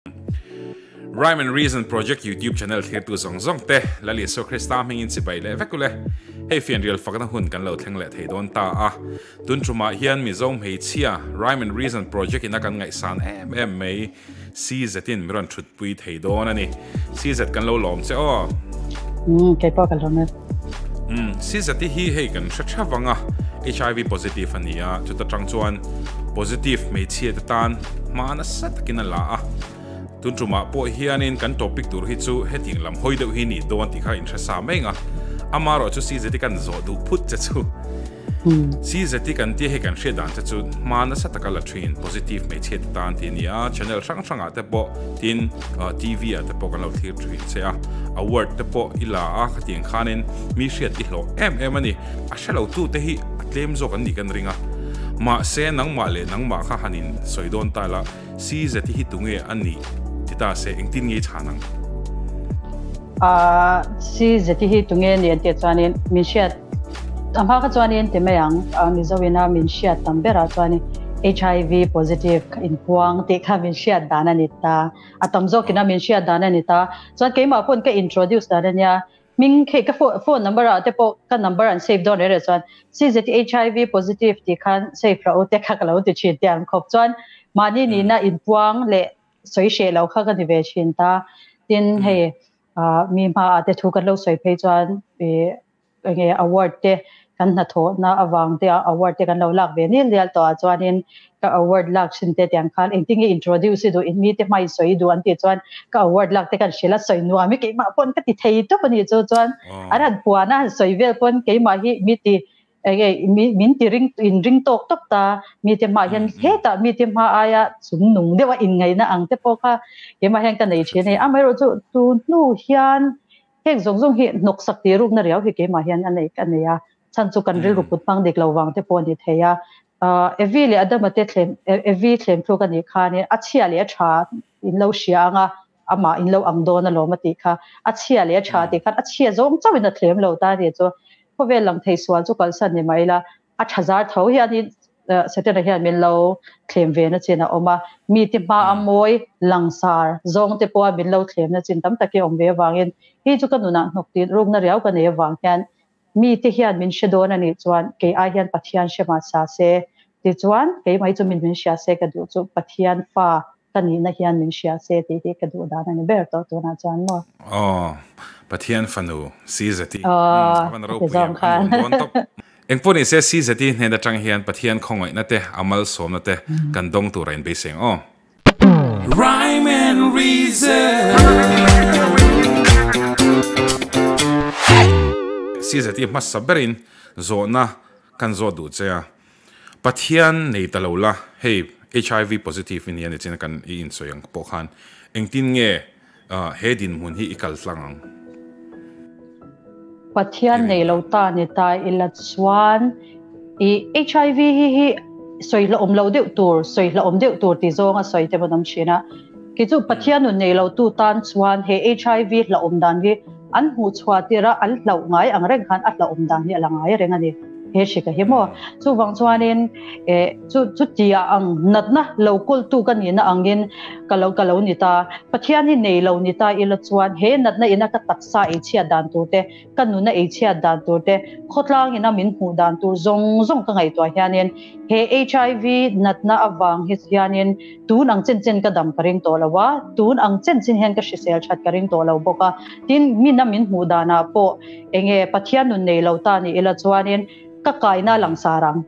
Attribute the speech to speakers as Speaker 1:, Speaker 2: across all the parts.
Speaker 1: Rhyme and Reason Project YouTube channel thlirtu zawng zawng te Lal Isua Krista hmingin chibai leh vek ule. Hei fianrial fakna hun kan lo thleng leh thei dawn ta a. Tun tumah hian Mizo hmeichhia Rhyme and Reason Project ina kan ngaihsan em em mai CZ in mi rawn thutpui thei dawn a ni. CZ kan lo lawm che aw.
Speaker 2: Umm kei pawh ka lawm e.
Speaker 1: Umm CZ hi hei kan hre tha vang a, HIV positive a ni a, chuta tang chuan positive hmeichhia te tan hma nasa takin a la a. Tun tumah pawh hianin kan topic tur hi chu hetiang lam hawi deuh hi nih dawn tih kha inhre sa mai ang a, amaherawhchu CZ kan zawh duh phut che chu. CZ kan tia hei kan hriat dan te chu hma nasa taka la thin positive hmeichhia te tan tih a ni a, channel hrang hrangah te pawh tin TV ah te pawh kan lo thlir thin che a, award te pawh i la a khatiang khanin mi hriat i hlawh em em a ni, a hre lo tu te hi a tlem zawk an nih kan ring a, mahse nangmah leh nangmah kha han in sawi dawn ta la. CZ hi tunge a nih ti ta se engtin nge i chhan ang?
Speaker 2: Ahh CZ hi tunge a nih an tih chuanin min hriat a hma kha chuanin ti mai ang Mizo ina min hriat tam berah chuanin HIV positive inpuang tih kha min hriat dan a ni ta a tam zawkina min hriat dan a ni ta chuan keimah pawn ka introduce dan a nia Hming khi ka phone number ah te pawh ka number an save dawn reng reng chuan CZHIV positive tih khan save rawh u te kha ka lo ti thin tih ang khawp chuan mahni nihna inpuang leh sawi hreh lo kha ka ni ve thin ta. Tin hei mi hma ah te thu kan lo sawi phei chuan enge award te kan hnathawhna avang te ah award te kan lo lak ve nil nil tawh ah chuanin ka award lak thin te tiang khan engtin nge introduce i duh in mite hma in sawi i duh an tih chuan ka award lak te kan hrilh a sawi nuam hi keimah pawn ka ti thei tawp a ni chu chuan an han puan a han sawi vel pawn keimah hi mi ti enge min ti ring in ring tawk tawp ta mite hma hian hetah mite hma aia chung nung deuh a inngaihna ang te pawh kha keimah hian ka nei thin a ni amaherawh chu tun hnu hian heng zawng zawng hi hnawksak tih rukna riau hi keimah hian a nei ka nei a chhan chu kan rilru put hmang dik lo vang te pawh a ni thei a. Evi leh Adama te thlem Evi thlem thluk a nih khanin a chhia leh a tha in lo hria ang a, amah in lo ang dawn alawm a tih kha. A chhia leh a tha tih khan a chhia zawng chauhin a thlem lo ta a ni chu. Khawvel lang thei sual chu kalsan ni mah ila a tha zar tho hianin Setana hian min lo thlem ve na chin a awm a, mite hma a mawi langsar zawng te pawha min lo thlem na chin tam tak hi a awm ve avangin hei chu ka nunah hnawk tih rukna riau ka nei avang hian Mite hian min hre dawn a nih chuan kei ai hian Pathian hre mah sa se, tichuan keimah hi chu min min hria se ka duh chu Pathian fa ka nihna hian min hria se tih hi ka duh dan a ni ber tawh tunah chuan maw.
Speaker 1: Aw, Pathian fanu CZI a van ropui em, a nuam dawn tawp. Engpawh ni se CZI hnen atang hian Pathian khawngaihna te, a malsawmna te kan dawng tur a inbeiseng aw. Rhyme and Reason CZT hmasa berin zawhna kan zawh duh che a, Pathian nei ta lo la, hei HIV positive i ni a ni chin a kan i insawi ang pawh khan engtin nge he dinhmun hi i kal tlang ang?
Speaker 2: Pathian nei lo ta ni ta ila chuan i HIV hi hi sawi hlauhawm lo deuh tur, sawi hlauhawm deuh tur ti zawng a sawi te pawh an awm thin a. Kei chu Pathian nun nei lo tu tan chuan he HIV hlauhawm dan hi an hmuh chhuah tir a, an hlauh ngai ang reng khan a hlauhawm dan hi a la ngai reng a ni. He hrika hi maw? Chuvang chuanin eh chu chutia ang natna lo kawltu ka nihna angin ka lo ka lo ni ta. Pathian hi nei lo ni ta ila chuan he natna ina ka taksa ei chhiat dan tur te, ka nuna ei chhiat dan tur te, khawtlang ina min hmuh dan tur zawng zawng ka ngaihtuah hianin he HIV natna avang hi hianin tun ang chen chen ka dam ka ring tawh lo a, tun ang chen chen hian ka hrisel that ka ring tawh lo bawk a. Tin, mina min hmuh danah pawh enge Pathian nun nei lo ta ni ila chuanin ka kaina langsar ang.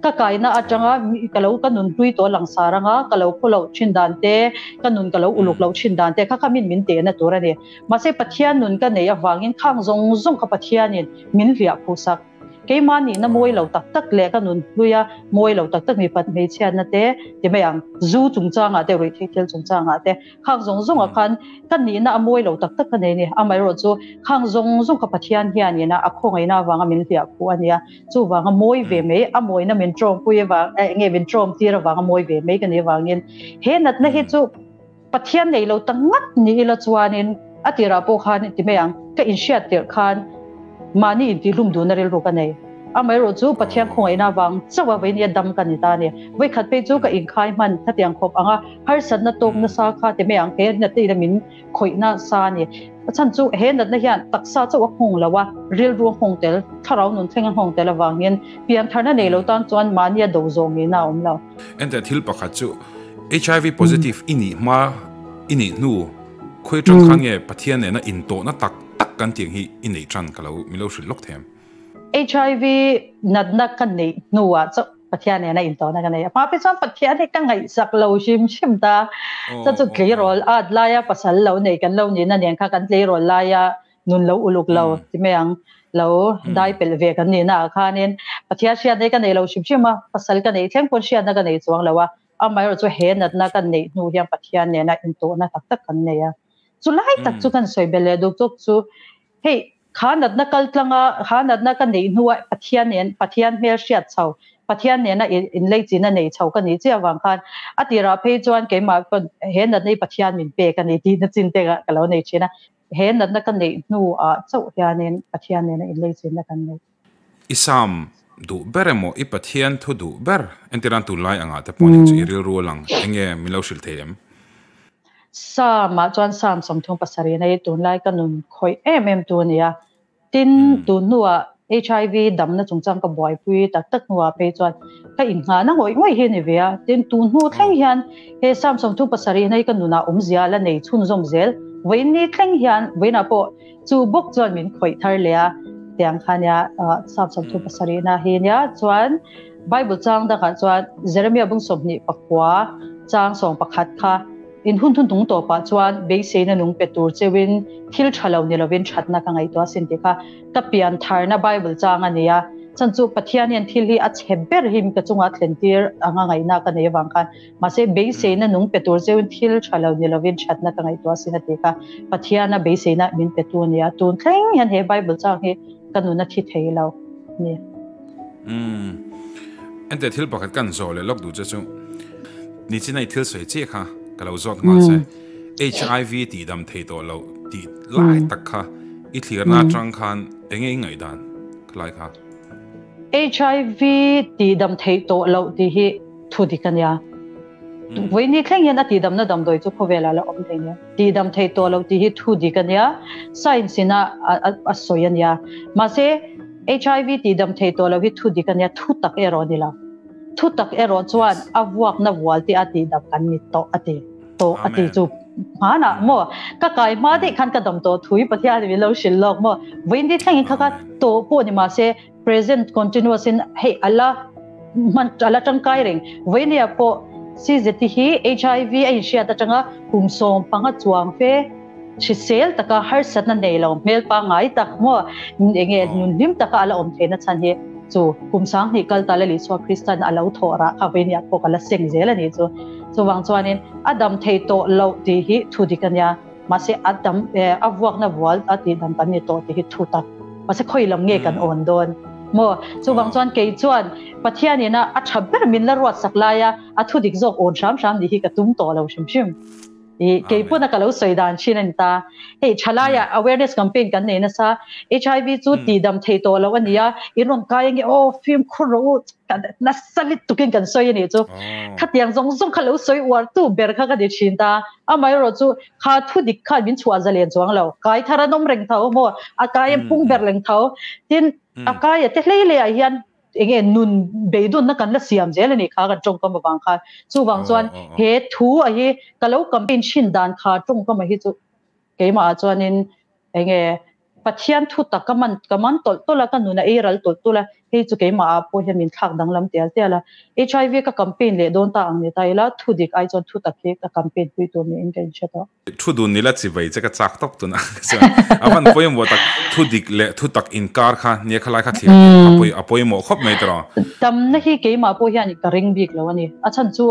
Speaker 2: Ka kaina atanga ka lo ka nun hlui tawh langsar anga ka lo khaw loh thin dan te, ka nun ka lo uluk loh thin dan te kha kha min min tehna tur a ni. Mahse Pathian nun ka neih avangin khang zawng zawng kha Pathianin min hliah phuhsak. Keimah nihna mawi lo tak tak leh ka nun hluia mawi lo tak tak mipat hmeichhiatna te ti mai ang, zu chungchangah te, ruihtheih thil chungchangah te Khang zawng zawngah khan ka nihna a mawi lo tak tak ka nei a ni. Amaherawh chu khang zawng zawng kha Pathian hianin a khawngaihna avanga min hliah khuh a nia. Chuvanga mawi ve mai, a mawina min tawngpui avang, eng nge min tawng tir avanga mawi ve mai ka nih avangin he natna hi chu Pathian nei lo ta ngat ni ila chuanin a tirah pawh khan ti mai ang, ka inhriat tirh khan mahni intihlum duhna rilru ka nei. Amaherawhchu Pathian khawngaihna avang chauh a vawinia dam ka ni ta a ni. Vawikhat phei chu ka inkhai hman khatiang khawp ang a, harsatna tawk nasa kha ti mai ang, he natna ina min khawih nasa a ni. A chhan chu he natna hian taksa chauh a nghawng lo a, rilru a nghawng tel, thlarau nun thleng a nghawng tel avangin piantharna nei lo tan chuan mahnia do zawh ngeina a awm lo.
Speaker 1: Enteh thil pakhat chu HIV positive i nih hma i nih hnu khawi atang khan nge Pathian nena intawhna tak tak kan tih ang hi i neih tan ka lo min lo hrilh lawk thei em?
Speaker 2: HIV natna ka neih hnuah chauh Pathian nena intawhna ka nei a. Hma phei chuan Pathian hi ka ngaihsak lo hrim hrim ta. Chuan chu tleirawl at laia pasal lo nei kan lo nihna nen kha kan tleirawl laia nun lo uluk lo ti mai ang lo dai pelh ve kan nihna ah khanin Pathian hriatna hi ka nei lo hrim hrim a, pasal ka neih thleng pawn hriatna ka nei chuang lo a. Amaherawhchu chu he natna ka neih hnu hian Pathian nena intawhna tak tak kan nei a. Chu lai tak chu kan sawi belh leh duk chawk chu hei Kha natna kal tlanga, kha natna ka neih hnua Pathian nen, Pathian hmel hriat chho, Pathian nena inleichina nei chho ka nih chiah avang khan a tirah phei chuan keimah pawn he natna hi Pathian min pek a ni tih na chin te ka lo nei thin a. He natna ka neih hnuah chauh hianin Pathian nena inleichina kan nei.
Speaker 1: I Sam duh ber emaw i Pathian thu duh ber entir an tunlai angah te pawh nih chu i rilru a lang eng nge min lo hrilh thei em?
Speaker 2: Sam ah chuan Sam 37 hi tunlai ka nun khawih em em tu a ni a, tin tun hnuah HIV damna chungchang ka buaipui tak tak hnuah phei chuan ka inngahna ngawih ngawih hi a ni ve a, tin tun hnu thleng hian he Sam 37 hi ka nunah awmzia la nei chhunzawm zel vawiin ni thleng hian vawiinah pawh Chu bawk chuan min khawih thar leh a, tiang kha nia Psalm 37 na hi nia chuan Bible chang dangah chuan Jeremiah bung 29 chang 11 kha in hun thun tung tawpah chuan beiseina nung pe tur cheuin thil tha lo ni lovin thatna ka ngaihtuah sin tih kha ka pian tharna Bible chang a nia chan chu Pathian hian thil hi a chhe ber hi ka chunga thlen tir anga ngaihna ka nei avang khan Mahse, beiseina nung pe tur cheuin thil tha lo ni lovin thatna ka ngaihtuah sin a ti kha. Pathiana beiseina min petu a ni a, tun thleng hian he Bible chang hi ka nun a thi thei lo a ni.
Speaker 1: Umm. Enteh thil pakhat kan zawh leh lawk duh che chu nichina i thil sawi chiah kha ka lo zawt nghal che. HIV tih dam thei tawh loh tih lai tak kha i thlirna atang khan enge i ngaihdan khalai kha?
Speaker 2: HIV tih dam theih tawh loh tih hi thu dik a nia. Vawiini thleng hian a tihdamna damdawi chu khawvelah la awm thei nia. Tihdam theih tawh loh tih hi thu dik a nia, science in a a sawi a nia. Mahse, HIV tihdam theih tawh loh hi thu dik a nia, thu tak erawh a ni lo. Thu tak erawh chuan a vuakna vual te a tihdam kan ni tawh a ti tawh a ti chu hmanah maw ka kai hma daih khan ka dam tawh thui Pathian min lo hrilh lawk maw. Vawiini thlengin kha kha tawh pawh ni mahse present continuous in hei ala hman ala tangkai reng vawinia pawh CZT hi HIV a inhriat atanga kum 15 chuang fe hrisel taka harsatna nei lo hmel pangngai tak maw enge nun hlim taka ala awm theihna chhan hi chu kum 2000 kal ta la Isua Kristan a lo thawh rah kha vawinia pawh ka la seng zel ani chu chuwang chuanin a dam thei tawh lo tih hi thu dik ania Mahse a dam a vuakna vual a tih dam kan ni tawh tih hi thu tak. Mahse khawi lam nge kan awn dawn maw? Chuvang chuan kei chuan Pathian ina a tha ber min la ruat sak laia a thu dik zawk awn hram hram nih hi ka tum tawh lo hrim hrim. I kei pawn a ka lo sawi dan thin a ni ta. Hei thalaiah awareness campaign kan nei nasa HIV chu tih dam thei tawh loh a ni a, in rawn kai ange aw fimkhur rawh u nasa lit tukin kan sawi a nih chu. Khatiang zawng zawng kha lo sawi uar tu ber kha ka ni thin ta. Amaherawh chu kha thu dik khan min chhuah zalen chuang lo. Kai thar an awm reng tho maw? A kai an pung ber reng tho. Tin, a kai a te hlei hlei ah hian enge nun beidunna kan la siam zel a nih kha kan tawngkam avang khan. Chuvang chuan he thu a hi ka lo campaign thin dan kha tawngkam a hi chu keimah ah chuanin enge Pathian thu tak ka man ka man tawlh tawlh a, ka nun a ei ral tawlh tawlh a, hei chu keimah ah pawh hian min thlak danglam tial tial a. HIV ka campaign leh dawn ta ang ni ta ila, thu dik ai chuan thu tak hi ka campaign pui tur niin ka inhre tawh.
Speaker 1: Thu dun nila chi vei che ka chak tawp tun a ka chuan a van pawimawh tak thu dik leh thu tak inkar kha nia khalai kha thlir a pawi a pawimawh khawp mai tawh.
Speaker 2: Tamna hi keimah pawh hian ka ring bik lo a ni. A chhan chu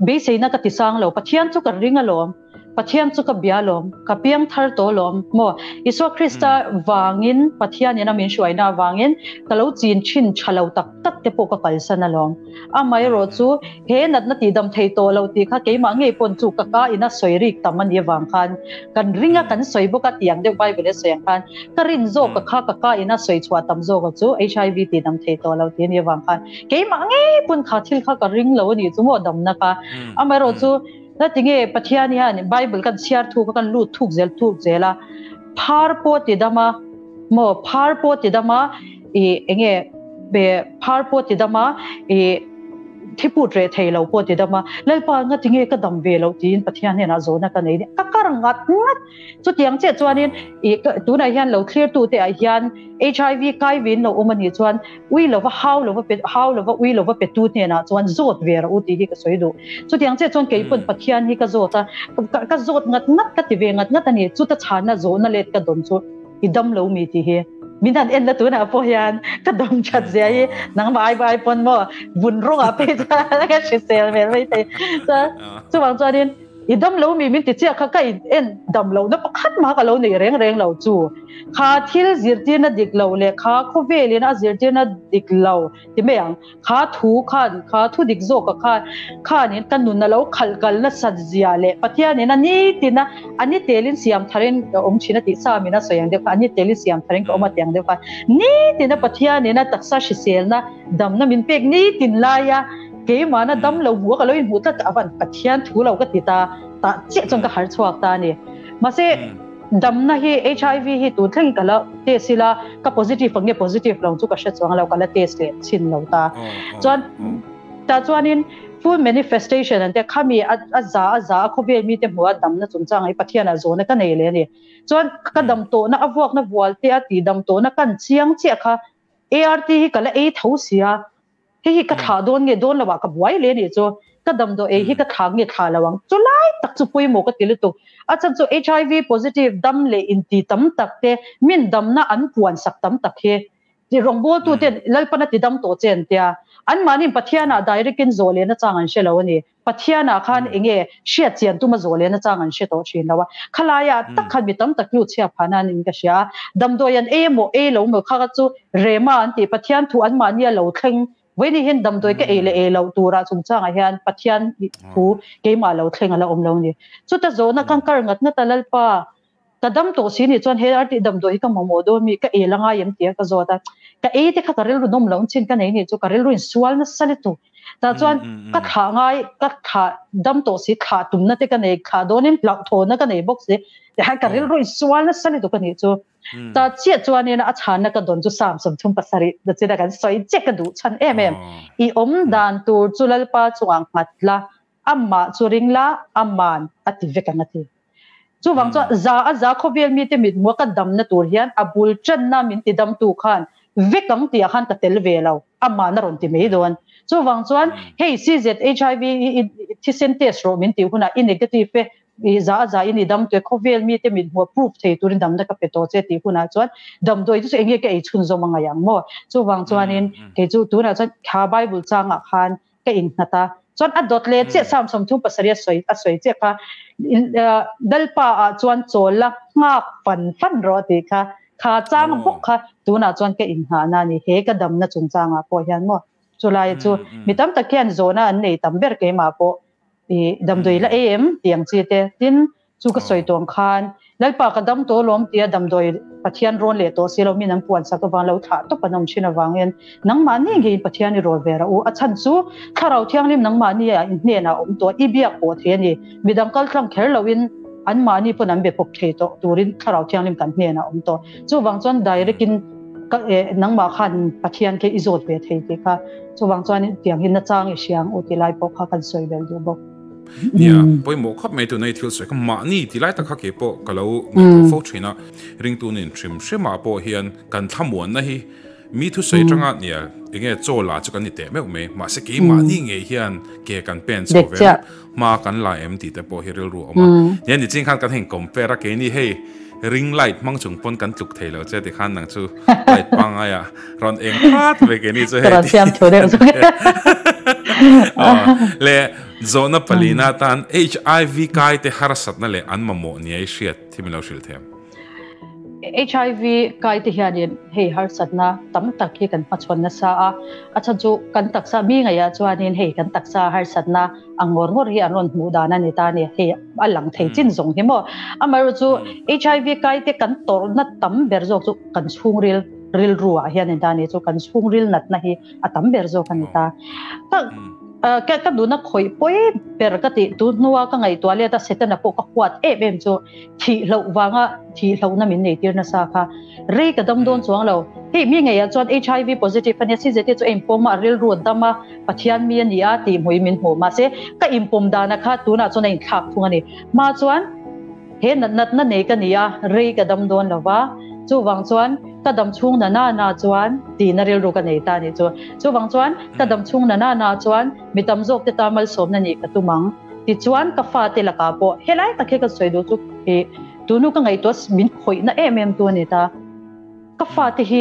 Speaker 2: beiseina ka ti sang lo, Pathian chu ka ring alawm. Pathian chu ka bia lawm, ka piang thar tawh lawm maw? Isua Krista vangin, Pathian in a min hruaina avangin ka lo chin thin tha lo tak tak te pawh ka kalsan alawm. Amaherawh chu he natna tihdam thei tawh lo tih kha keimah ngei pawn chu ka ka ina sawi rik tam a nih avang khan kan ring a, kan sawi bawk a tih ang deuh Bible a sawi ang khan ka rin zawk ka kha ka ka ina sawi chhuah tam zawk a chu HIV tihdam thei tawh lo tih a nih avang khan keimah ngei pawn kha thil kha ka ring lo a nih chu maw damna kha. Amaherawh chu Heti nge Pathian hian Bible kan chhiar thuk a kan lut thuk zel thuk zel a, phar pawh ti dam a maw phar pawh ti dam a i enge be phar pawh ti dam a i thiput reh thei lo pawh ti dam a, Lalpa ngati nge ka dam ve loh tiin Pathian hnenah zawhna ka nei ka kar ngat ngat. Chutiang chiah chuanin i tunah hian lo thlirtute ah hian HIV kai vin lo awm a nih chuan ui lova hau lova pe hau lova ui lova petu hnenah chuan zawt ve rawh u tih hi ka sawi duh. Chutiang chiah chuan kei pawn Pathian hi ka zawt a, ka zawt ngat ngat ka ti ve ngat ngat a ni. Chuta chhana zawhna let ka dawn chu i dam lo mi tih hi. Min han en la tunah pawh hian ka dam that zia hi nangmah ai ai pawn maw vun rawngah phei chuan ka hrisel hmel mai thei. Chuvang chuanin I dam lo mi min ti chiah kha ka in en dam lohna pakhat mah ka lo nei reng reng lo chu. Kha thil zirtirna dik lo leh kha khawvelin a zirtirna dik lo ti mai ang. Kha thu khan, kha thu dik zawka khan khanin ka nun a lo khalh kal nasat zia leh Pathianin a nitin a a ni telin siam tharin ka awm thin a tih sa min a sawi ang deuh kha a ni telin siam tharin ka awm a tih ang deuh khan nitin a Pathianin a taksa hriselna damna min pek nitin laia Keimahna dam lo hmuh a ka lo inhmuh tlat a van Pathian thu lo ka ti ta tah chiah chuan ka har chhuak ta a ni. Mahse damna hi HIV hi tun thleng ka la test ila ka positive ang nge positive lo chu ka hre chuang lo ka la test leh chhin lo ta. Chuan tah chuanin full manifestation an tia khami a za a za a khawvel mite hmuh a damna chungchang hi Pathianah zawhna ka nei leh a ni. Chuan ka dam tawhna a vuakna vual te a tih dam tawhna kan chiang chiah kha ART hi ka la ei tho sia. Hei hi ka thlah dawn nge dawn lo ah ka buai hle anih chu. Ka damdawi ei hi ka thlah nge thlah lo ang. Chu lai tak chu pawimawh ka ti lutuk. A chhan chu HIV positive dam leh inti tam tak te min damna an puan sak tam tak hi rawngbawltu ten Lalpan a ti dam tawh che an tia. Anmahniin Pathianah direct in zawh lehna chang an hre lo a ni. Pathianah khan enge hriat chian tuma zawh lehna chang an hre tawh thin lo a. Khalaiah tak khan mi tam tak lut chhiat phah nan in ka hria a. Damdawi an ei emaw ei lo emaw kha kha chu rema an tih Pathian thu anmahni a lo thleng vawiin hian damdawi ka ei leh ei loh turah chungchangah hian Pathian thu keimah lo thleng a la awm lo a ni. Chuta zawhna khan kar ngat ngat a Lalpa Ka dam tawh si nih chuan he arti damdawi hi ka mamawh dawn mi ka ei la ngai em tia ka zawt a. Ka ei te kha ka rilru nawm loh chin ka nei nih chu ka rilru in sual nasa lutuk. Tah chuan ka thlah ngai ka thlah dam tawh si thlah tumna te ka nei thlah dawnin hlauhthawnna ka nei bawk si tihian ka rilru in sual nasa lutuk a nih chu. Tah chiah chuanin a chhanna ka dawn chu Psalm 37 na china kan sawi chiah ka duh chhan em em. I awm dan tur chu Lalpa chungah nghat la, amah chu ring la, aman a ti vek ang a ti. Chuvang chuan za a za khawvel mite mithmuh a ka damna tur hian a bul tanna min ti damtu khan vek ang tih ah khan ka tel ve lo, aman a rawn ti mai dawn. Chuvang chuan hei CZ HIV i thisen test rawh min tih hunah i negative e, i za a za in i dam tu e, khawvel mite mithmuh a proof thei turin damna ka pe tawh che tih hunah chuan damdawi te chu eng nge ka ei chhunzawm a ngaih ang maw? Chuvang chuanin kei chu tunah chuan kha Bible changah khan ka innghat a, chuan a dawt leh chiah Psalm 37 a sawi a sawi chiah kha Lalpa ah chuan chawl la nghak fan fan rawh tih kha kha chang bawk kha tunah chuan ka inngahna a ni he ka damna chungchangah pawh hian maw chulai chu mi tam tak hian zawhna an nei tam ber keimah pawh i damdawi la ei em tih ang chi te tin Chu ka sawi tawng khan, Lalpa ka dam tawh alawm tia damdawi Pathian rawn leh tawh si lo min an puan sak avang lo thlah tawp an awm thin avangin nangmahni ngeiin Pathian i rawl ve rawh u. A chhan chu Thlarau Thianghlim nangmahni ah in hnenah a awm tawh i biak pawh thei a ni. Midang kal tlang kher loin anmahni pawn an be pawp thei tawh turin Thlarau Thianghlim kan hnenah a awm tawh. Chuvang chuan direct in ka nangmah khan Pathian khi i zawt ve thei tih kha chuvang chuan tiang hi nachang i hria ang u tih lai pawh kha kan sawi bel duh bawk.
Speaker 1: Nia, pawimawh khawp mai tuna i thil sawi kha mahni ti lai tak kha kei pawh ka lo ngaihtuah fo thin a, ringtu nen hrim hrimah pawh hian kan thlamuanna hi mi thusawi atanga nia enge chaw la chu kan ni teh meuh mai, mahse kei mahni ngei hian ke kan pen chho ve em, hma kan la em tih te pawh hi rilru a awm a. Nia nichin khan kan heng compare a keini hei ring light hmang chung pawn kan tluk thei lo che tikhan nang chu light pangngai ah rawn eng phat mai keini chu hei.
Speaker 2: Ka rawn siam thu deuh zawk.
Speaker 1: Le zawhna palina atan HIV kai te harsatna leh an mamawh nia i hriat hi min lo hrilh thei ang.
Speaker 2: HIV kai te hianin hei harsatna tam tak hi kan hmachhawn nasa a, a chhan chu kan taksa mi ngaiah chuanin hei kan taksa harsatna ang ngawr ngawr hi an rawn hmuh dan a ni ta a ni, hei a lang thei chin zawng hi maw. Amaherawhchu HIV kai te kan tawrhna tam ber zawk chu kan chhungril rilru ah hian a ni ta a ni, chu kan chhungril natna hi a tam ber zawk a ni ta. Ka ka nuna khawih pawi ber ka tih tu hnua ka ngaihtuah let a Setana pawh ka huat em em chu thih hloh vanga thih hlohna min nei tir nasa kha rei ka dam dawn chuang lo. Hei mi ngeiah chuan HIV positive a nia CZT chu a inpawm a, a rilru a dam a, Pathian mi a ni a tih hmuhin min hmuh. Mahse ka inpawm dana kha tunah chuan a inthlak thung a ni. Hma chuan he natna nei ka ni a, rei ka dam dawn lo va, chuvang chuan ka dam chhung na na na chuan tihna rilru ka nei ta a nih chu. Chuvang chuan ka dam chhung na na na chuan mi tam zawk te ta malsawmna nih ka tum ang. Tichuan ka fate lakah pawh helai tak hi ka sawi duh chu ih tunu ka ngaihtuah min khawihna em em tu a ni ta. Ka fate hi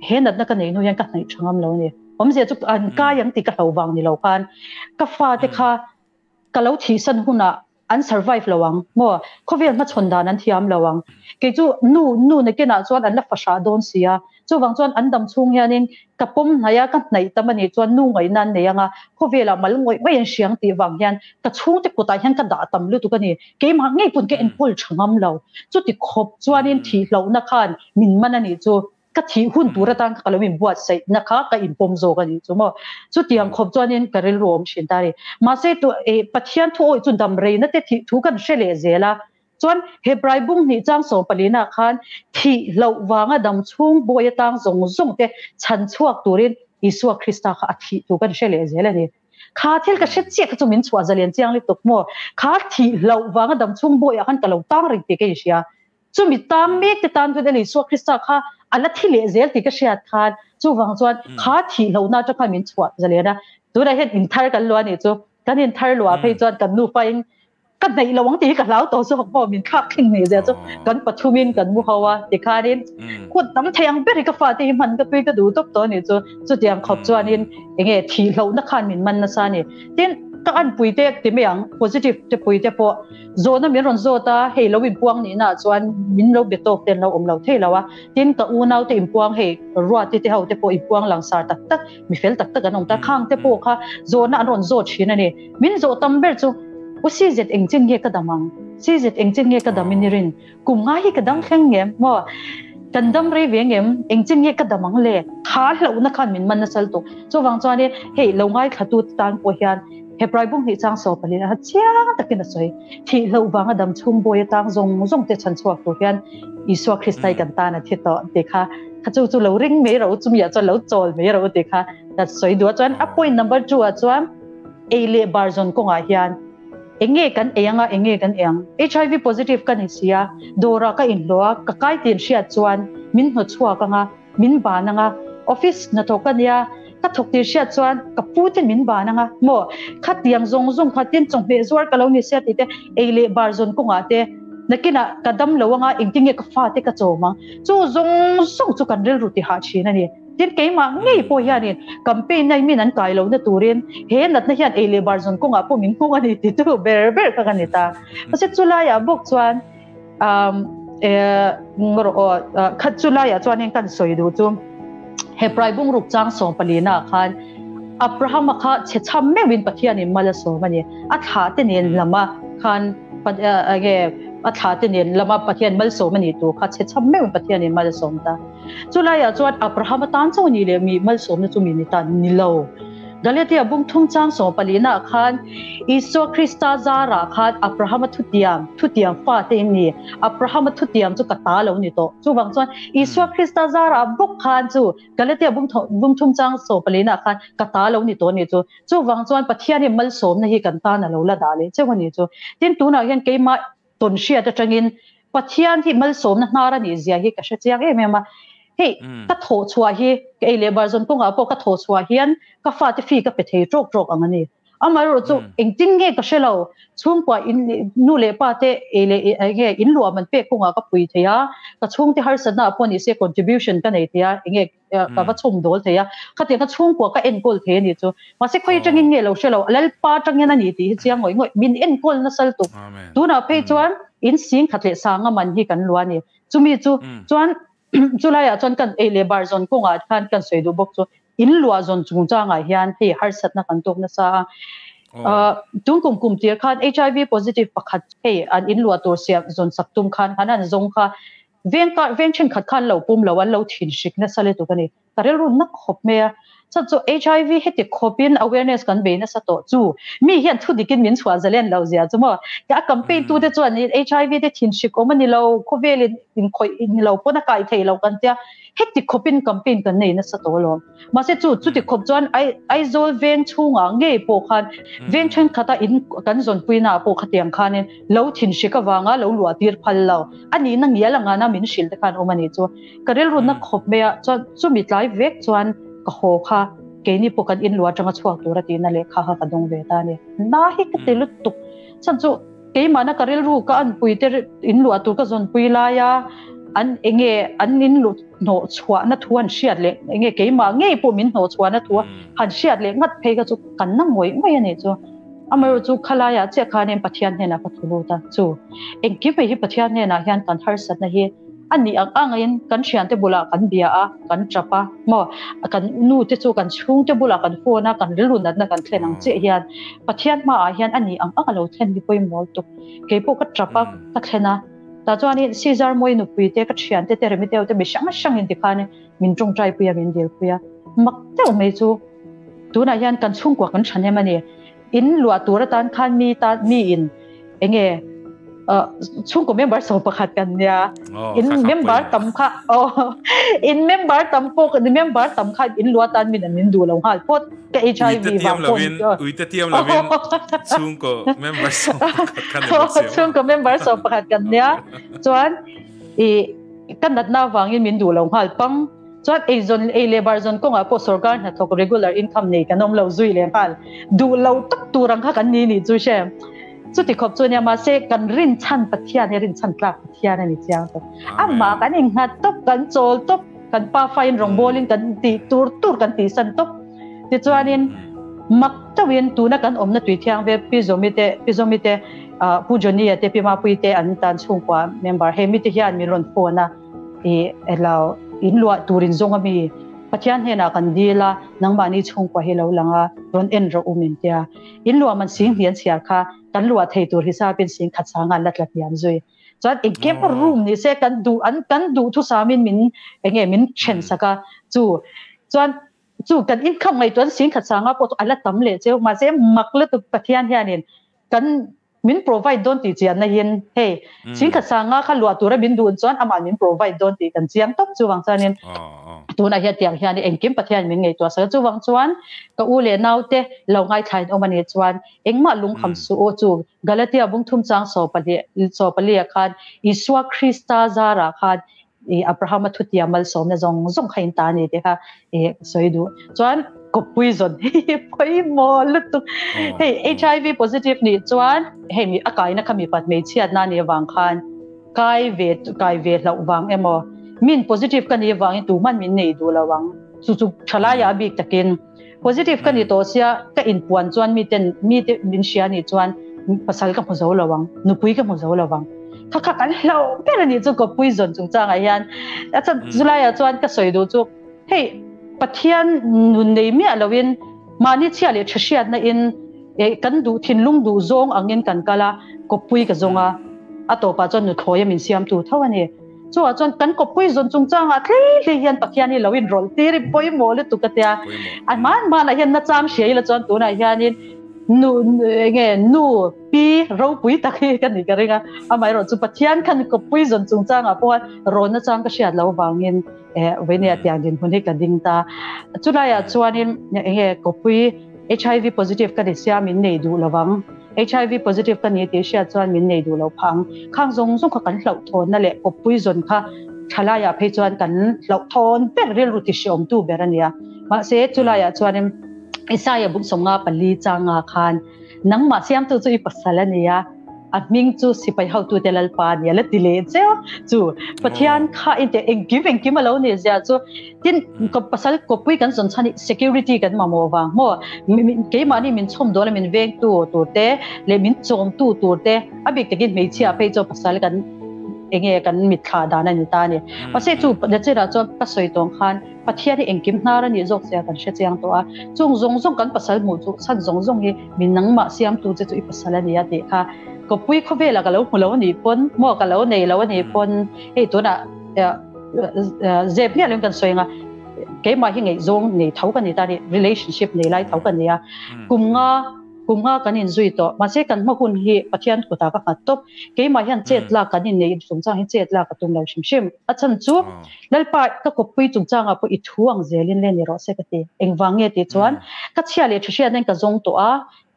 Speaker 2: he natna ka neih hnu hian ka hnaih tha ngam lo a ni. Awmzia chu an kai ang tih ka hlo vang ni lo khan ka fate kha ka lo thihsan hunah an survive lo ang maw? Khawvel hmachhawn dan an thiam lo ang. Kei chu nu nu nakinah chuan an la fahrah dawn si a, chuvang chuan an dam chhung hianin ka pawm hnaih a, ka hnaih tam a nih chuan nu ngaihna an nei ang a, khawvelah mal ngawih ngawih an hriang tih vang hian ka chhungte kutah hian ka dah tam lutuk a ni. Keimah ngei pawn ka enkawl tha ngam lo. Chuti khawp chuanin thihlohna khan min man a nih chu. Ka thih hun tur atan ka lo inbuatsaih na kha ka inpawm zawk a nih chu maw. Chutiang khawp chuanin ka rilru awm thin ta a ni. Mahse tu eh Pathian thu awih chu dam reina te thih thu kan hre leh zel a. Chuan Hebrai bung hnih chang sawm palina khan thih hloh vanga dam chhung bawi atang zawng zawng te chhan chhuak turin Isua Krista kha a thih thu kan hre leh zel a ni. Kha thil ka hre chiah kha chu min chhuah zalen chiang lutuk maw. Kha thih hloh vanga dam chhung bawiah khan ka lo tang reng tih ka inhria. Chumi tam mek te tan chuan Isua Krista kha a la thi leh zel tih ka hriat khan chuvang chuan kha thih lohna atang khan min chhuah zalen a. Tunah hian inthar kan luah a nih chu. Kan inthar luah phei chuan kan nufa in ka hnaih lo ang tih hi ka hlau tawh zawk maw min thlak thleng hnih zia chu kan pathumin kan mu ho a tikhanin kut tam thei ang ber hi ka fate hi hman ka tui ka duh tawp tawh a nih chu. Chutiang khawp chuanin enge thih lohna khan min man nasa a ni. Tin, ka anpuite ti mai ang positive te puite pawh Zawhna min rawn zawt a, hei lo inpuang nihna ah chuan min lo be tawk te an lo awm lo thei lo a. Tin, ka unau te inpuang hei Ruati te ho te pawh inpuang langsar tak tak, mi fel tak tak an awm ta. Khang te pawh kha zawhna an rawn zawt thin a ni. Min zawh tam ber chu, U CZ engchin nge ka dam ang? CZ engchin nge ka dam in i rin? Kum ngai hi ka dam thleng ngem maw? Kan dam rei ve ngem? Engchin nge ka dam ang le? Kha hlauhna khan min man nasal tuk. Chuvang chuanin hei lo ngaithlatu te tan pawh hian Hebrai bung hnih chang saw pali a chiang takin a sawi. Thih hloh vanga dam chhung bawi atang zawng zawng te chhan chhuak tur hian Isua Krista hi kan tan a thi tawh tih kha kha chu chu lo ring mai ro chumi ah chuan lo chawl mai ro tih kha ka sawi duh a. Chuan a point number 2 ah chuan ei leh bar zawn kawngah hian enge kan ei anga enge kan ei ang. HIV positive ka ni si a, dawrah ka inhlawh a, ka kai tin hriat chuan min hnawt chhuak anga min ban anga office hnathawk ka nia ka thawk tir hriat chuan ka pu te min ban anga maw khatiang zawng zawng kha tin chawhmeh zuar ka lo ni sia tih te ei leh bar zawn kawngah te nakinah ka dam lo anga engtin nge ka fa te ka chawm ang chu zawng zawng chu kan rilru ti hah thin a ni tin keimah ngei pawh hianin campaign na min an kai lohna turin he natna hian ei leh bar zawn kawngah pawh min nghawng a ni ti tu ber ber kha ka ni ta mahse chulaiah bawk chuan um khat chu laiah chuanin kan sawi duh chu Hebrai bungruk chang sawm palina khan Abraham kha che cham meuhin Pathianin mal a sawm a ni. A thlah te nen lama khan nge a thlah te nen lama Pathian mal sawm a ni tur kha che cham meuhin Pathianin mal a sawm ta. Chu laiah chuan Abraham atan chauh ni leh mi malsawmna chu mi ni ta ni lo. Galatia bung thung chang 14 ah khan Isua Krista zarah khan Abrahama thutiam, thutiam fate in ni. Abrahama thutiam chu ka ta lo ni tawh. Chuvang chuan Isua Krista zarah bawk khan chu Galatia bung bung thum chang 14 ah khan ka ta lo ni tawh ni chu. Chuvang chuan Pathian hi malsawmna hi kan tan a lo la dah leh cheu a ni chu. Tin, tunah hian keimah tawn hriat atangin Pathian hi malsawmna hnar a nih zia hi ka hre chiang em em a. Hei, ka thawh chhuah hi, ka ei leh bar zawn kawngah pawh ka thawh chhuah hian ka fate fee ka pe thei tawk tawk ang a ni. Amaherawhchu engtin nge ka hre lo, chhungkua in nu leh pa te ei leh enge in luah man pek kawngah ka pui thei a, ka chhungte harsatna ah pawh ni se contribution ka nei thei a, enge ka va chhawm dawl thei a, khatiang kha chhungkua ka enkawl thei a nih chu. Mahse khawi atangin nge lo hre lo, Lalpa atangin a ni tih hi chiang ngawih ngawih, min enkawl nasal tuk. Tunah phei chuan in sing khat leh sanga man hi kan luah a ni. Chumi chu chuan chulaiah chuan kan ei leh bar zawn kawngah khan kan sawi duh bawk chu in luah zawn chungchangah hian hei harsatna kan tawk nasa a. Tun kum kum tir khan HIV positive pakhat hei an in luah tur siam zawn sak tum khan khan an zawng kha veng kar veng thenkhat khan lo pum lo an lo thin hrik nasa lutuk a ni. Ka rilru na khawp mai a, chhan chu HIV heti khawpin awareness kan bei nasa tawh chu mi hian thu dikin min chhuah zalen lo zia chu maw. A campaign tu te chuan HIV te thin hrik awm a ni lo, khawvel in inkhawih ni lo pawn a kai thei lo kan tia, heti khawpin campaign kan nei nasa tawh alawm. Mahse chu chuti khawp chuan Aizawl veng chhungah ngei pawh khan veng thenkhat a in kan zawnpuina ah pawh khatiang khanin lo thin hrik avanga lo luah tir phal lo a nihna ngial angana min hrilh te khan awm a nih chu. Ka rilru na khawp mai a, chuan chumi tlai vek chuan ka haw kha keini pawh kan inluah atanga chhuak tur a tihna lehkha kha ka dawng ve ta a ni. Na hi ka ti lutuk. Chhan chu keimahna ka rilru ka anpui te inluah tur ka zawnpui lai a, an enge an inluh hnawh chhuahna thu an hriat leh enge keimah ngei pawh min hnawh chhuahna thu han hriat leh ngat phei kha chu kan na ngawih ngawih a nih chu. Amaherawhchu chu khalaiah chiah khanin Pathian hnenah ka thu lut a, chu engkim mai hi Pathian hnenah hian kan harsatna hi A nih ang angin kan thiante bulah kan bia a, kan tap a, maw? Kan nu te chu kan chhungte bulah kan phone a, kan rilru natna kan thlen ang chiah hian Pathian hmaah hian a nih ang ang a lo thlen hi pawimawh lutuk. Kei pawh ka tap a, ka thlen a. Tah chuanin Caesar Mawi nupui te, ka thiante te, Remiteo te mi hrang hrangin tikhanin min tawngtai pui a, min dil pui a. Mak deuh mai chu tunah hian kan chhungkua kan thahnem a ni. In luah tur atan khan mi tan mi in enge chhungkaw member so pakhat kan nia in member tam kha oh in member tam pawh member tam kha in luah tan min an min duh lo nghal phawt ka HIV
Speaker 1: vang pawh uite tiam lovin chhungkaw member so pakhat kan ni bawk sia
Speaker 2: chhungkaw member so pakhat kan nia chuan i kan natna vangin min duh lo nghal pang Chuan eizawn ei leh bar zawn kawngah pawh sorkar hnathawk regular income nei kan awm lo zui leh nghal. Duh lo tak tur ang kha kan ni nih chu hre. Chuti khawp chu ania mahse kan rinchhan Pathian hi rinchhan tlak Pathian a ni chiang tawp. Amah kan innghat tawp, kan chawl tawp, kan pafa in rawngbawlin kan tih tur tur kan tihsan tawp. Tichuanin mak deuhin tuna kan awmna tui thiang ve Pi Zawmi te Pi Zawmi te Pu Johnny-a te Pi Mapuii te an tan chhungkua member he mite hian min rawn phone a. I elo in luah tur in zawng ami Pathian hnenah kan dil a, nangmahni chhungkua hi lo lang a, rawn en rawh u min tia. In luah man sing hlian chhiar kha kan luah thei tur hisapin sing khat sanga an la tla hniam zui. Chuan engkim room ni se kan duh an kan duh thusamin min enge min then sak a chu chuan chu kan income ngaihtuah sing khat sanga pawh chu a la tam leh cheu mahse mak lutuk Pathian hianin kan min provide dawn tih chianna hin hei chhingkhat sanga kha luah tura min duh chuan amah min provide dawn tih kan chiang tawp chuvang chuanin tunah hian tiang hian engkim Pathian min ngaihtuah sak a chuvang chuan ka u leh naute lo ngaithlain awm ani chuan engmah lungkham suh u chu Galatia bungthum chang 24 ah khan Isua Krista zarah khan i Abrahama thutia malsawmna zawng zawng kha in ta ni te kha e sawi duh chuan kawppui zawn hi pawimawh lutuk hei HIV positive nih chuan hei mi a kaina kha mi pat hmeichhiat na ni avang khan kai ve kai ve hlauh vang emaw min positive ka ni avangin tuman min nei duh lo ang chu chu thalai a bik takin positive ka ni tawh sia ka inpuan chuan mi ten mi te min hria ni chuan pasal ka hmu zo lo ang nupui ka hmu zo lo ang kha kha kan hlau ber ani chu ko pui zawn chung changa hian a chan zulai ah chuan ka sawi duh chu hei Pathian nun nei miah loin mahni chhia leh tha hriat na in e kan duh thinlung duh zawng angin kan kala kawppui ka zawnga a tawpah chuan nuthlawi a min siam tu tho ani. Chuvah chuan kan kawppui zawn chungchangah tlei hlei hian Pathian hi lo inrawlh tir i pawimawh lutuk a tia. A hman hmanah hian nachang hria ila chuan tunah hianin nu enge nu pi ropui tak hi ka nih ka ring a. Amaherawh chu Pathian khan kawppui zawn chungchangah pawh rawn nachang ka hriat loh avangin eh vawinia tiang dinhmun hi ka ding ta. Chulaiah chuanin enge kawppui HIV positive ka ni sia min nei duh lovang. HIV positive ka ni tih hriat chuan min nei duh lo phah ang. Khang zawng zawng kha kan hlauhthawnna leh kawppui zawn kha thalaiah phei chuan kan hlauhthawn ber rilru ti hreawmtu ber a nia. Mahse chulaiah chuanin Isaia bung 54 changa khan nangmah siamtu chu i pasal a ni a, a hming chu sipai hotute Lalpa a ni a la ti leh cheu chu Pathian kha in te engkim engkim a lo ni zia chu tin ka pasal kawpui kan zawn chhan hi security kan mamawh vang maw keimahni min chhawm dawn a min vengtu tur te leh min chawmtu tur te a bik takin hmeichhia phei chu pasal kan enge kan mitthla dan a ni ta a ni. Mahse chu nachirah chuan ka sawi tawng khan Pathian hi engkim hnar a nih zawk sia kan hre chiang tawh a, chung zawng zawng kan pasal hmuh chu chhan zawng zawng hi min nangmah siamtu che chu i pasal a ni a tih kha kawppui khawvelah ka lo hmu lo a nih pawn maw ka lo nei lo a nih pawn hei tunah zep miah loin kan sawi ang a, keimah hi ngaihzawng nei tho ka ni ta a ni, relationship nei lai tho ka ni a, kum nga Kum nga kan inzui tawh. Mahse kan hma hun hi Pathian kutah ka nghat tawp. Keimah hian chet lak kan inneih chungchang hi chet lak ka tum lo hrim hrim. A chhan chu Lalpa ka kawppui chungchangah pawh i thu ang zelin le ni rawh se ka ti. Engvang nge tih chuan ka chhia leh tha hriatna in ka zawng tawh a,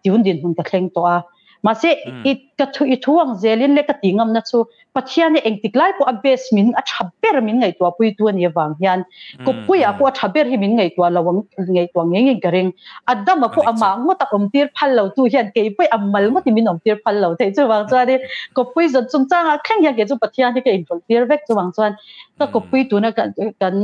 Speaker 2: tiun dinhmun ka thleng tawh a. Mahse i ka thu i thu ang zelin le ka tih ngamna chu Pathian hi engtik lai pawh a best min a tha ber min ngaihtuah puitu a nih avang hian kawppuiah pawh a tha ber hi min ngaihtuah lo ang ngaihtuah ngei ngei ka ring. Adama pawh amah ngawt a awmtir phal lo tu hian kei pawh a mal ngawtin min awmtir phal lo theih chuvang chuanin kawppui zawn chungchangah thleng hian kei chu Pathian hi ka inrawlh tir vek chuvang chuan ka kawppui tuna kan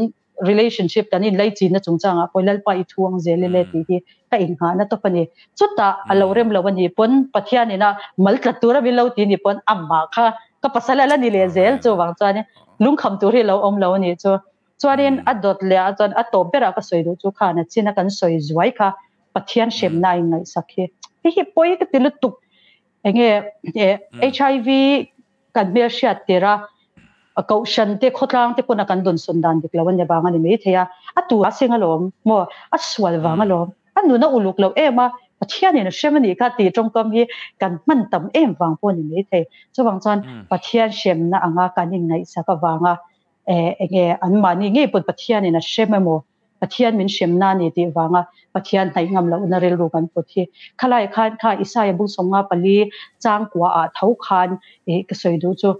Speaker 2: relationship kan inlaichinna chungchangah pawh Lalpa i thu ang zel ile tih hi ka inghahna tawp a ni. Chutah a lo rem lo a nih pawn Pathian ina mal tlat tura min lo ti nih pawn amah kha ka pasal a la ni leh zel chuvang chuanin lungkham tur hi a lo awm lo a nih chu. Chuanin a dawt leh ah chuan a tawp berah ka sawi duh chu khan a chin a kan sawi zuai kha Pathian hremna a inngaihsak hi. Hei hi pawi ka ti lutuk. Enge HIV kan hmelhriat tir a, kohhran te khawtlang te pawn a kan dawnsawn dan dik lo a ni vang a ni maithei a, a tu a seng alawm maw, a sual vang alawm, a nun a uluk loh em a, Pathianin a hrem a nih kha tih tawngkam hi kan hman tam em vang pawh a ni maithei. Chuvang chuan Pathian hremna anga kan inngaihsak avanga enge anmahni ngei pawn Pathianin a hrem emaw Pathian min hremna a ni tih vanga Pathian hnaih ngam lohna rilru kan put hi. Khalai khan kha Isaia bung 54 chang kua ah tho khan ih ka sawi duh chu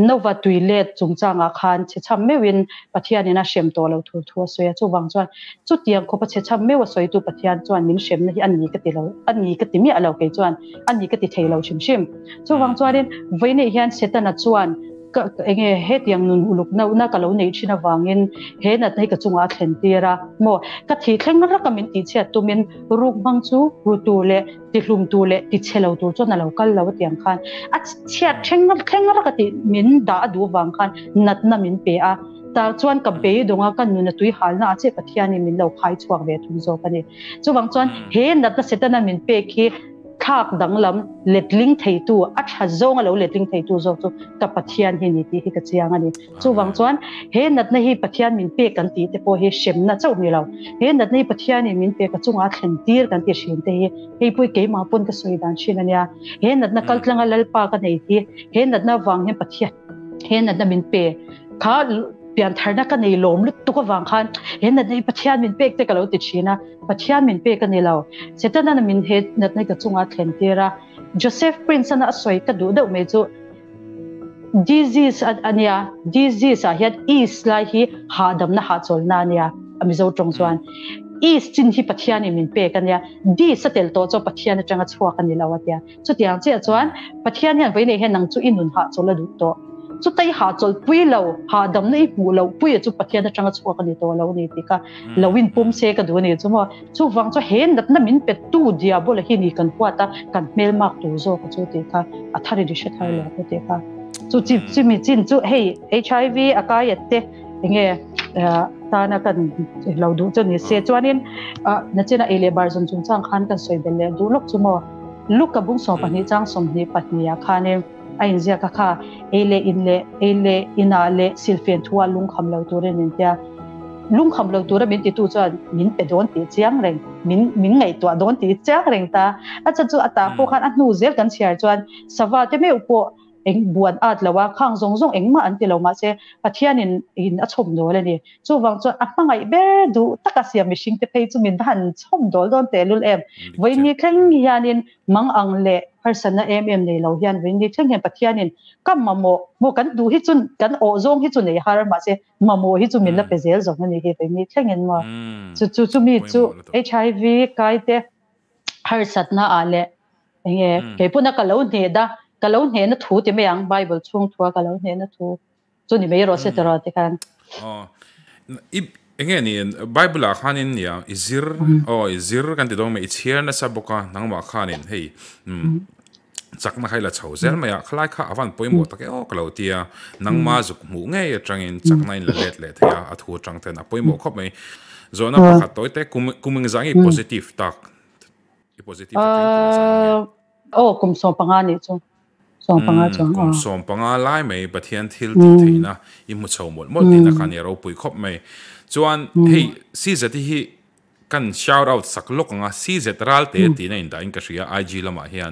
Speaker 2: Nova tui let chungchangah khan chhechham meuhin Pathianin a hrem tawh lo thur thu a sawi a, chuvang chuan chutiang khawpa chhechham meuh a sawitu Pathian chuan min hremna hi a ni ka ti lo, a ni ka ti miah lo kei chuan a ni ka ti thei lo hrim hrim. Chuvang chuanin vawiinah hian Setana chuan Ka enge hetiang nun uluk nauhna ka lo neih thin avangin he natna hi ka chungah a thlen tir a maw? Ka thih thleng raka min tihchhiat tumin ruk hmang chu ru tur leh tihlum tur leh tichhe lo tur chuan a lo kal lo a tiang khan a chhiat thleng thleng raka tih min dah a duh avang khan natna min pe a. Tah chuan ka beidawng a, ka nun a tui halna ah chiah Pathianin min lo khai chhuak ve thung zawk a ni. Chuvang chuan he natna Setana min pek hi Thlak danglam letling theitu, a tha zawnga lo letling theitu zawk chu ka Pathian hi ni tih hi ka chiang a ni. Chuvang chuan he natna hi Pathian min pek kan tih te pawh hi hremna chauh ni lo. He natna hi Pathianin min pek a chungah a thlen tir kan ti thin te hi hei pawh hi keimah pawn ka sawi dan thin a nia. He natna kaltlanga Lalpa ka nei hi he natna vang hian Pathian he natna min pe kha piantharna ka nei lawm lutuk avang khan he natna hi Pathian min pek te ka lo ti thin a. Pathian min pek a ni lo. Setana min he natna ka chunga thlen tir a. Joseph Prince ana a sawi ka duh deuh mai chu disease a nia, disease ah hian is lai hi hahdamna hahchawlna a nia, a Mizo tawng chuan. Is chin hi Pathianin min pek a nia, dis a tel tawh chu Pathian atanga chhuak a ni lo a tia. Chutiang chiah chuan Pathian hian vawiinei hian nang chu i nun hahchawl a duh tawh. Chuta i hahchawl pui lo, hahdamna i hmuh loh puia chu Pathian atanga chhuak a ni tawh lo a ni tih kha lo in pawm se ka duh a ni chu maw. Chuvang chu he natna min pettu diabola hi ni kan huat a, kan hmelmak tur zawk a chu tih kha a thar in i hre thar lo a tih kha. Chu chi chimi chin chu hei HIV a kai at te enge tana kan lo duh chu ni se chuanin nachina ei leh bar zawn chungchang khan kan sawi belh leh duh lawk chu maw. Luka bung 12 chang 22 ah khanin a inziak a kha, Ei leh in leh, ei leh inah leh silfen thuah lungkham lo turin min tia. Lungkham lo tura min titu chuan min pe dawn tih chiang reng, min min ngaihtuah dawn tih chiang reng ta. A chan chu a tah pawh khan a hnu zel kan chhiar chuan sava te meuh pawh Eng buan at lo a, khang zawng zawng engmah an ti lo mahse Pathianin in a chhawm dawl a ni. Chuvang chuan a hmangaih ber duh taka siam mihring te phei chu min va han chhawm dawl dawn tehlul em. Vawiin thleng hianin mang ang leh harsatna em em nei lo hian vawiin thleng hian Pathianin ka mamawh maw kan duh hi chu kan awh zawng hi chu nei har mahse mamawh hi chu min la pe zel zawng a ni hi vawiin thlengin maw. Chu chu chumi chu HIV kai te harsatna ah leh enge keipawh na ka lo hneh da ka lo hneh na thu ti mai ang bible chhung thua ka lo hneh na thu chu ni mai rawh se tiraw ti khan
Speaker 1: i enge ni bible ah khanin nia i zir aw i zir kan ti dawn mai i chhiar nasa bawk a nangmah khanin hei chakna kha i la chho zel mai a khalai kha a van pawimawh tak e aw ka lo tia nangma zuk hmuh ngei atangin chakna in la let leh thei a a thu atang ten a pawimawh khawp mai zawhna pakhat tawi te kum kum engzah nge positive tak i positive atang kum engzah nge
Speaker 2: aw kum 15 ni chu 15 chuang
Speaker 1: kum 15 lai mai Pathian thil tih theihna i hmu chho mawlh mawlh tihna kha nia ropui khawp mai chuan hei CZ hi Kan shout out sak lawk ang a, CZ Ralte tiin a indah in ka hria IG lamah hian.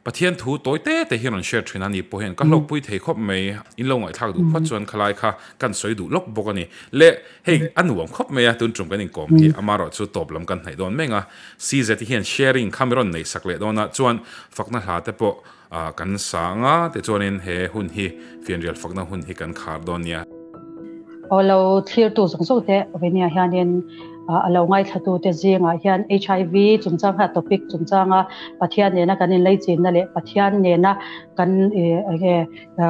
Speaker 1: Pathian thu tawi te te hi rawn share thin a ni pawh hian ka hlawkpui thei khawp mai, in lo ngaihthlak duh phawt chuan khalai kha kan sawi duh lawk bawk a ni. Le hei a nuam khawp mai a, tun tum kan inkawm hi amarawh chu tawp lam kan hnaih dawn meng a, CZ hian sharing kha mi rawn neih sak leh dawn a, chuan fakna hla te pawh Kan sa anga tichuanin he hun hi fianrial fakna hun hi kan khar dawn nia.
Speaker 2: Aw lo thlirtu zawng zawng te Venia hianin a lo ngaithlatu te zingah hian HIV chungchang kha topic chungchanga Pathian nena kan inleichinna leh Pathian nena kan enge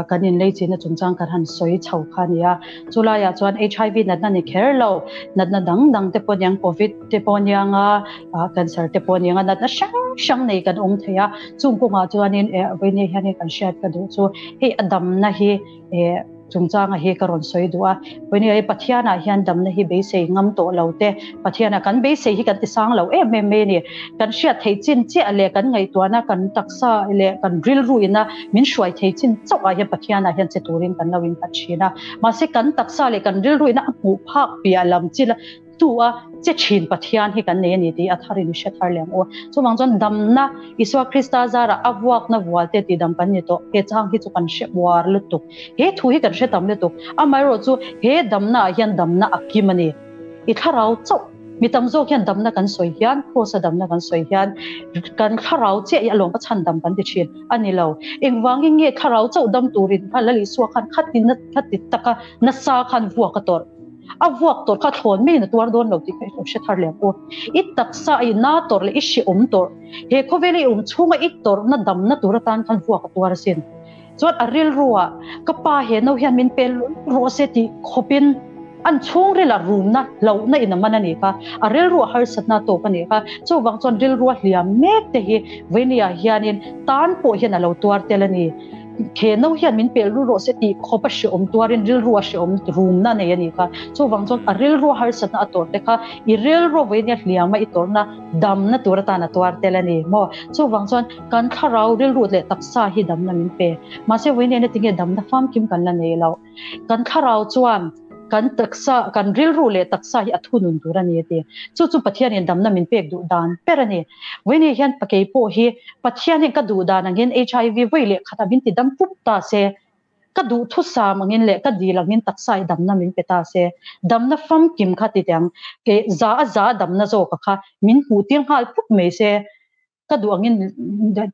Speaker 2: kan inleichinna chungchang kan han sawi chho kha a ni a. Chulaiah chuan HIV natna ni kher lo natna dang dang te pawh aniang Covid te pawh aniang a cancer te pawh aniang a natna hrang hrang nei kan awm thei a. Chung kawngah chuanin eh vawiin hianin kan hriat ka duh chu hei a damna hi eh chungchanga hi ka rawn sawi duh a vawiin hi Pathianah hian damna hi beisei ngam tawh lo te Pathianah kan beisei hi kan ti sang lo em em mai a ni kan hriat theih chin chiah leh kan ngaihtuahna kan taksa leh kan rilru ina min hruai thei chin chauh ah hian Pathianah hian che turin kan lo innghat thin a mahse kan taksa leh kan rilru ina a hmuh phak piah lam chila Tu a che thin Pathian hi kan nei a ni tih a tharin i hre thar leh ang u. Chuvang chuan damna Isua Krista zarah a vuakna vualte tihdam kan ni tawh. He chang hi chu kan hre uar lutuk. He thu hi kan hre tam lutuk. Amaherawhchu he damna ah hian damna a kim a ni. I thlarau chauh mi tam zawk hian damna kan sawi hian, Kraws a damna kan sawi hian kan thlarau chiah hi a lawm a chhandam kan ti thin a ni lo. Engvangin nge thlarau chauh dam turin khan Lal Isua khan khati khati taka nasa khan vuak a tawrh? A vuak tawrh kha thlawn maiin a tuar dawn lo tih kha i lo hre thar leh ang u. I taksa i na tawrh leh i hrehawm tawrh, he khawvela i awm chhunga i tawrhna damna tur atan khan vuak a tuar asin. Chuan a rilruah ka pa he no hian min pel rawh se tih khawpin an chhungril a rumna hlauhna in a man a nih kha, a rilruah harsatna a tawk a nih kha. Chuvang chuan rilrua hliam mek te hi Vainia hianin tan pawh hian a lo tuar tel a ni. He no hian min pel ru rawh se tih khawp a hrehawm tuarin rilru a hrehawm rumna nei a nih kha. Chuvang chuan a rilru harsatna a tawrh te kha i rilru vawiin a hliam a i tawrhna damna tur atan a tuar tel a ni maw. Chuvang chuan kan thlarau rilru leh taksa hi damna min pe. Mahse vawiin hian heti nge damna famkim kan la nei loh. Kan thlarau chuan kan taksa kan rilru leh taksa hi a thunun tur a ni a ti. Chu chu Pathianin damna min pek duh dan ber a ni. Vawiin hian pakei pawh hi Pathian hian ka duh dan angin HIV vawi leh khat a min ti dam pup ta se, ka duh thusam angin leh ka dil angin taksa i damna min pe ta se, damna famkim kha ti teh ang, ke za a za a damna zawk a kha min hmuh tir nghal pup mai se, ka duh angin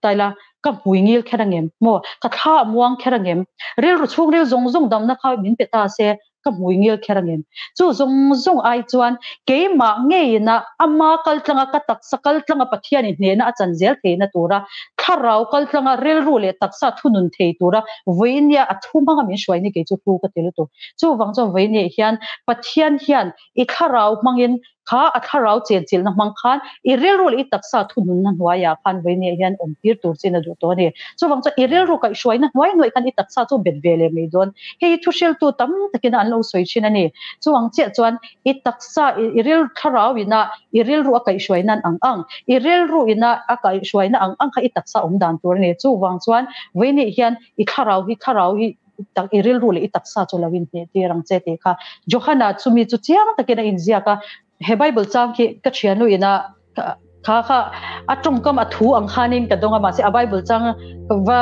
Speaker 2: ta ila ka hmui ngil kher angem maw, ka thla a muang kher angem, rilru chhungril zawng zawng damna kha min pe ta se, ka hmui ngil kher angem. Chu zawng zawng ai chuan keimah ngeiina ama kal tlanga ka taksa kal tlanga Pathianin hnehna a chan zel theihna tura thlarau kal tlanga rilru leh taksa thunun thei tura vawinia a thu hmanga min hruai ni kei chu hlu ka ti lutuk. Chuvang chuan vawinia hian Pathian hian i thlarau hmangin Kha a thlarau chenchilhna hmang khan i rilru leh i taksa thununna hnuaiah khan vawinia hian awm tir tur chin a duh tawh a ni. Chuvang chuan i rilru kaihhruaina hnuai hnuai khan i taksa chu bet ve leh mai dawn. Hei hi thuhriltu tam takin an lo sawi thin a ni. Chuvang chiah chuan i taksa i rilru thlarau ina i rilru a kaihhruaina ang ang, i rilru ina a kaihhruaina ang ang kha i taksa awm dan tur a ni. Chuvang chuan vawinia hian i thlarau hi thlarau hi tak i rilru leh i taksa chu lo inhneh tir ang che tih kha Johana chumi chu chiang takin a inziak a, he Bible chang khi ka thiannu ina Kha kha a tawngkam a thu ang khanin ka dawng a, mahse a Bible chang va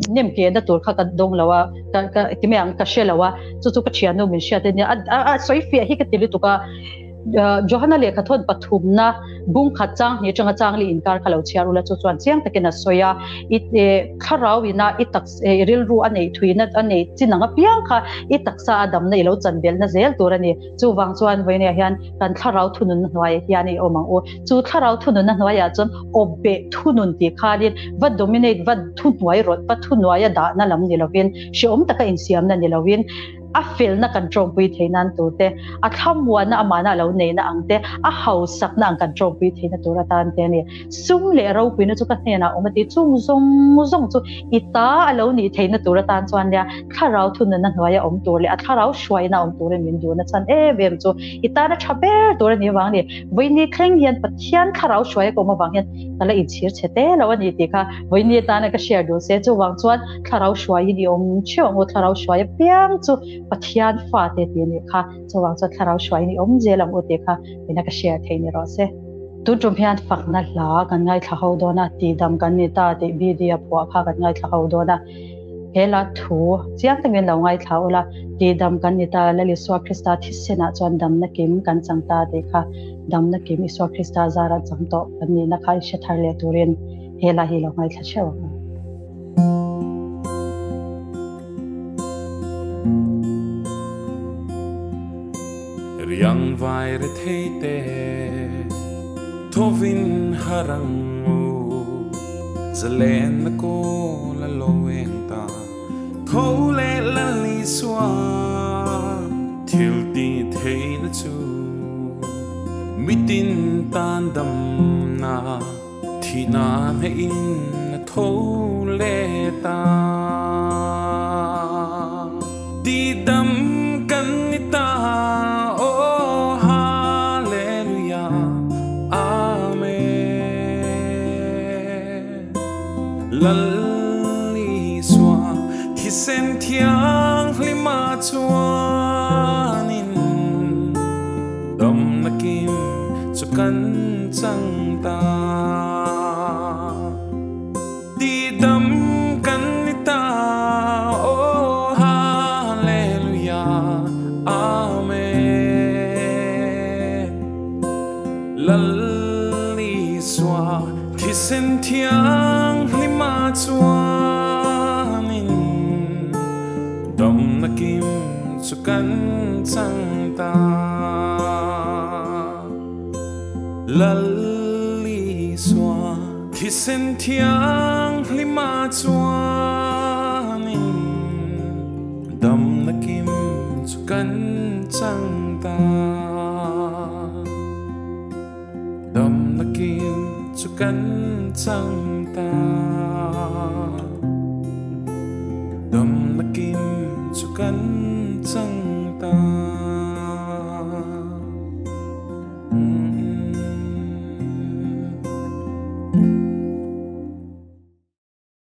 Speaker 2: nem ke na tur kha ka dawng lo a, ka ka ti mai ang ka hre lo a, chu chu ka thiannu min hriat ania, a a sawi fiah hi ka ti lutuk a. Johana lehkha thawn pathumna bung khat chang hnih atanga chang li inkar kha lo chhiar ula chu chuan chiang takin a sawi a, i thlarau ina i taksa i rilru a neih thuina a neih chin ang apiang kha i taksa a damna i lo chan belhna zel tur a ni. Chuvang chuan vawinia hian kan thlarau thununna hnuaiah hian i awm ang u. Chu thlarau thununna hnuaiah chuan awpbeh thunun tih khanin va dominate, va thuhnuai rawt, va thuhnuaia dahna lam ni lovin, hrehawm taka insiamna ni lovin, a felna kan tawngpui thei nan tur te, a thlamuanna amahna a lo neihna ang te, a hausakna ang kan tawngpui theihna tur atan te a ni. Sum leh ropuina chu ka hnenah awm a ti. Chung zawng zawng chu i ta a lo nih theihna tur atan chuan nia thlarau thununna hnuaia awm tur leh a thlarau hruaina awm turin min duhna chhan em em chu i tana tha ber tur a nih avang a ni. Vawiini thleng hian Pathian thlarau hruaia ka awm avang hian ka la inchhir chhe te lo a ni tih kha vawiini atana ka share duh se. Chuvang chuan thlarau hruaiin i awm theuh ang u, thlarau hruai apiang chu Pathian fate tih a nih kha. Chuvang chuan thlarau hruaiin i awm zel ang u tih kha ina ka share theih ni rawh se. Tun tum hian fakna hla kan ngaithla ho dawn a, tihdam kan ni ta tih BD a phuah kha kan ngaithla ho dawn a. He la thu chiang takin lo ngaithla ula, tihdam kan ni ta, Lal Isua Krista thisenah chuan damna kim kan chang ta tih kha damna kim Isua Krista zara chang tawh kan nihna kha i hre thar leh turin he la hi lo ngaithla theuh ang u.
Speaker 1: Riang vai re thei te thovin harang u zalen na ko la lo eng ta tho le la li sua thil ti thei na chu mitin tan dam na thi na he in na tho le ta ti dam kan ni ta oh hallelujah amen lal Isua thi sen thiang hlima chuanin dam na kim chu kan chang ta ti dam kan ni ta oh hallelujah amen lal Isua thi sen thiang hlima chuanin dam na kim chu kan chang ta lal Isua thi sen thiang hlima chuanin dam na kim chu kan chang ta dam na kim chu kan chang ta dam na kim chu kan